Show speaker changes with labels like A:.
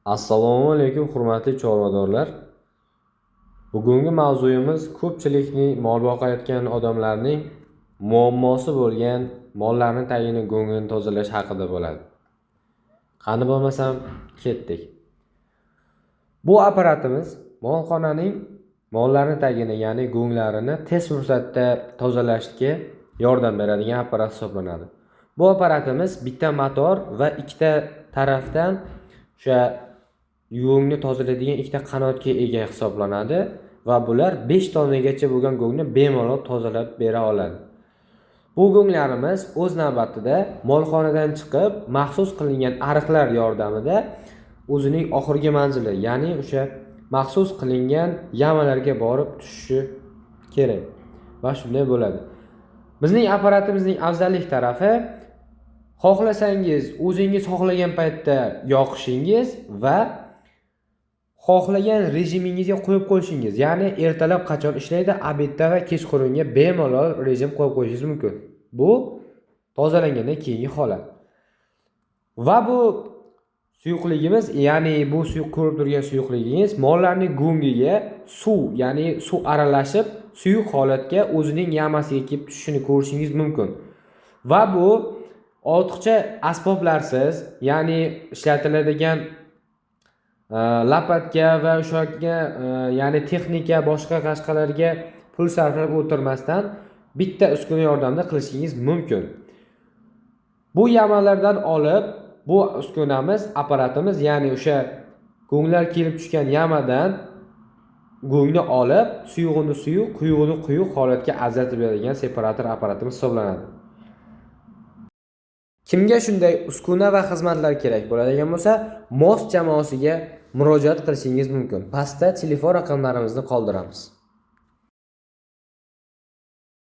A: Assalomu alaykum, hurmatli chorvadorlar. Bugungi mavzuyimiz ko'pchilikning, mol boqayotgan odamlarning muammosi bo'lgan mollarni tagini, go'ngini tozalash haqida bo'ladi. Qani bo'lmasam, ketdik. Bu apparatimiz molxonaning mollarni tagini, ya'ni go'nglarini tez fursatda tozalashga yordam beradigan apparat hisoblanadi. Bu apparatimiz bitta motor va ikkita tarafdan o'sha go'ngni tozalaydigan ikkita qanotga ega hisoblanadi va bular 5 tonnagacha bo'lgan go'ngni bemalol tozalab bera oladi. Bu go'nglarimiz o'z navbatida molxonadan chiqib, maxsus qilingan ariqlar yordamida o'zining oxirgi manzili, ya'ni o'sha maxsus qilingan yamalarga borib tushishi kerak va shunday bo'ladi. Bizning apparatimizning afzallik tarafi, xohlasangiz o'zingiz xohlagan paytda yoqishingiz va xohlagan rejimingizga qo'yib qo'yishingiz, ya'ni ertalab qachon ishlaydi, обед da va kechqurunga bemalol rejim qo'yib qo'yishingiz mumkin. Bu tozalangandan keyingi holat. Va bu suyuqligimiz, ya'ni bu suyuq, ko'rib turgan suyuqligingiz mollarning go'ngiga suv, ya'ni suv aralashib, suyuq holatga o'zining yamasiga kelib tushishini ko'rishingiz mumkin. Va bu ortiqcha asboblarsiz, ya'ni ishlatiladigan лопатка va o'shaga, ya'ni texnika, boshqa qashqalarga pul sarflab o'tirmasdan bitta uskuna yordamida qilishingiz mumkin. Bu yamalardan olib, bu uskunamiz, apparatimiz, ya'ni o'sha go'nglar kelib tushgan yamadan go'ngni olib, suyug'ini suyuq, quyug'ini quyuq holatga ajratib beradigan separator apparatimiz hisoblanadi. Kimga shunday uskuna va xizmatlar kerak bo'ladigan bo'lsa, MOS jamoasiga murojaat qilishingiz mumkin. Pastda telefon raqamlarimizni qoldiramiz.